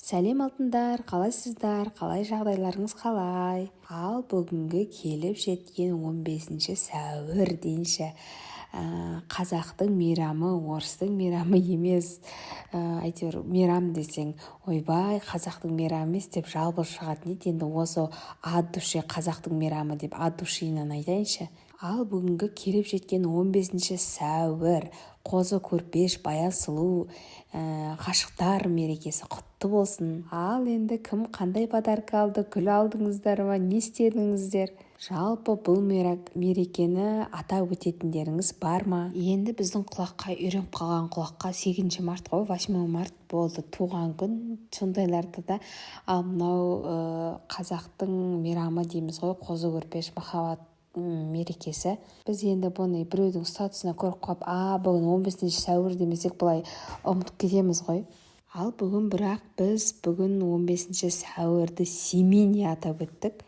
Сәлем, алтындар! Қалайсыздар? Қалай, жағдайларыңыз қалай? Ал бүгінгі келіп жеткен 15 сәуір дейінші, қазақтың мейрамы, орыстың мейрамы емес. Әйтеуір мейрам десең, «Ойбай, қазақтың мейрамы емес» деп жалбыр шығатын еді. Енді осы от души қазақтың мейрамы деп от душинан айтайыншы. Ал бүгінгі келіп жеткен 15 сәуір, Қозы Көрпеш, Баян сұлу ғашықтар мерекесі құтты болсын! Ал енді кім қандай подарка алды? Гүл алдыңыздар ма? Не істедіңіздер? Жалпы бұл мерекені атап өтетіндеріңіз бар ма? Енді біздің құлаққа үйреніп қалған құлаққа 8 март қой, 8 март болды, туған күн, сондайларды да. Ал мынау қазақтың мейрамы дейміз ғой, Қозы Көрпеш, махаббат мерекесі. Біз енді бұны біреудің статусына көріп қалып, «А, бүгін 15 сәуір» демесек, былай ұмытып кетеміз ғой. Ал бүгін, бірақ біз бүгін 15 сәуірді семейный атап өттік.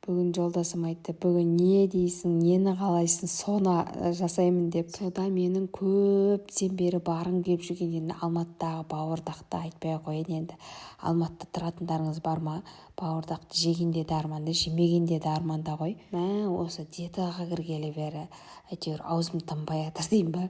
Бүгін жолдасым айтты: «Бүгін не дейсің, нені қалайсың, соны жасаймын», – деп. Сода менің көптен бері барғым келіп жүрген енді Алматыдағы бауырдақты айтпай ақ қояйын. Енді Алматыда тұратындарыңыз бар ма? Бауырдақты жегенде де арманда, жемегенде де арманда ғой. Мә, осы диетаға кіргелі бері әйтеуір аузым тынбай жатыр деймін ба.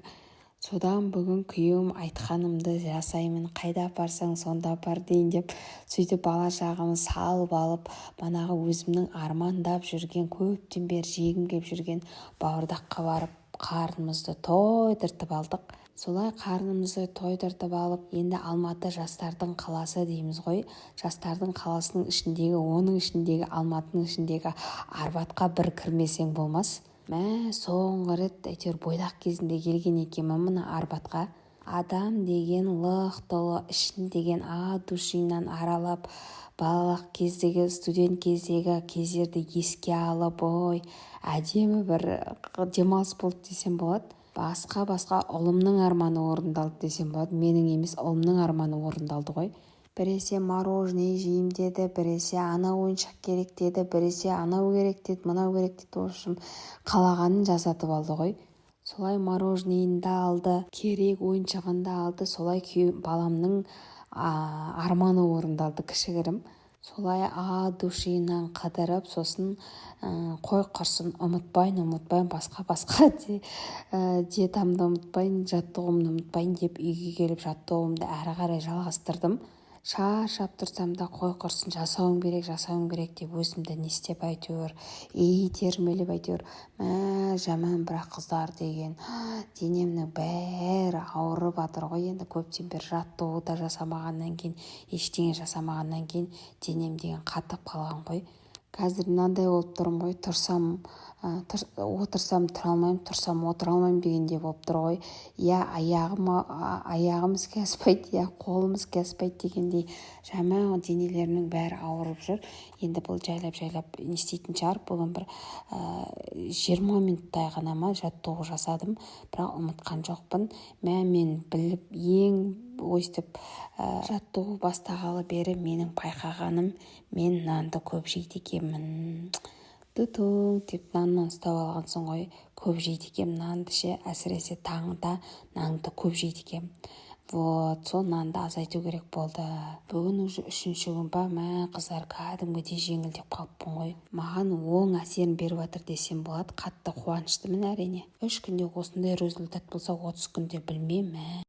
Содан бүгін күйеуім «Айтқанымды жасаймын, қайда апарсаң, сонда апар дейін» деп, сөйтіп бала шағаны салып алып, манағы өзімнің армандап жүрген, көптен бері жегім келіп жүрген бауырдаққа барып, қарнымызды тойдыртып алдық. Солай қарнымызды тойдыртып алып, енді Алматы жастардың қаласы дейміз ғой. Жастардың қаласының ішіндегі, оның ішіндегі Алматының ішіндегі Арбатқа бір кірмесең болмас. Мә, соңғы рет әйтеуір бойдақ кезінде келген екенмін мына Арбатқа. Адам деген лық толы, ішін деген от душинан аралап, балалық кездегі, студент кездегі кездерді еске алып, ой, әдемі бір демалыс болды десем болады. Басқа ұлымның арманы орындалды десем болады, менің емес, ұлымның арманы орындалды ғой. Біресе мороженое жеймін деді, біресе анау ойыншық керек деді, біресе анау керек деді, мынау керек деді. В общем, қалағанын жасатып алды ғой. Солай мороженыйын да алды, керек ойыншығын да алды. Солай күйеу баламның арманы орындалды кішігірім. Солай от душинан қыдырып, сосын қой құрсын, ұмытпайын, ұмытпайын, басқа диетамды ұмытпайын, жаттығуымды ұмытпайын деп, үйге келіп жаттығуымды әрі қарай жалғастырдым. Шаршап тұрсам да, қой құрсын, жасауым керек, жасауым керек деп өзімді не істеп, әйтеуір итермелеп, әйтеуір. Мә, жаман бірақ, қыздар деген, денемнің бәрі ауырып жатыр ғой. Енді көптен бері жаттығу да жасамағаннан кейін, ештеңе жасамағаннан кейін денем деген қатып қалған ғой. Қазір мынандай болып тұрмын ғой: тұрсам, отырсам тұра алмаймын, тұрсам отыра алмаймын дегендей болып тұр ғой. Я аяғым іске аспайды, я қолым іске аспайды дегендей, жаман денелерімнің бәрі ауырып жүр. Енді бұл жайлап жайлап не істейтін шығар. Бүгін бір 20 минуттай ғана ма жаттығу жасадым, бірақ ұмытқан жоқпын. Мә, мен біліп ең өйстіп жаттығу бастағалы бері менің байқағаным: мен нанды көп жейді екенмін. Тутуң деп наннан ұстап алғансың ғой. Көп жейді екенмін нанды ше, әсіресе таңда нанды көп жейді екенмін. Вот сол нанды азайту керек болды. Бүгін уже үшінші күн ба, мә, қыздар, кәдімгідей жеңілдеп қалыппын ғой. Маған оң әсерін беріп жатыр десем болады. Қатты қуаныштымын, әрине. 3 күнде осындай результат болса, 30 күнде білмеймін, мә.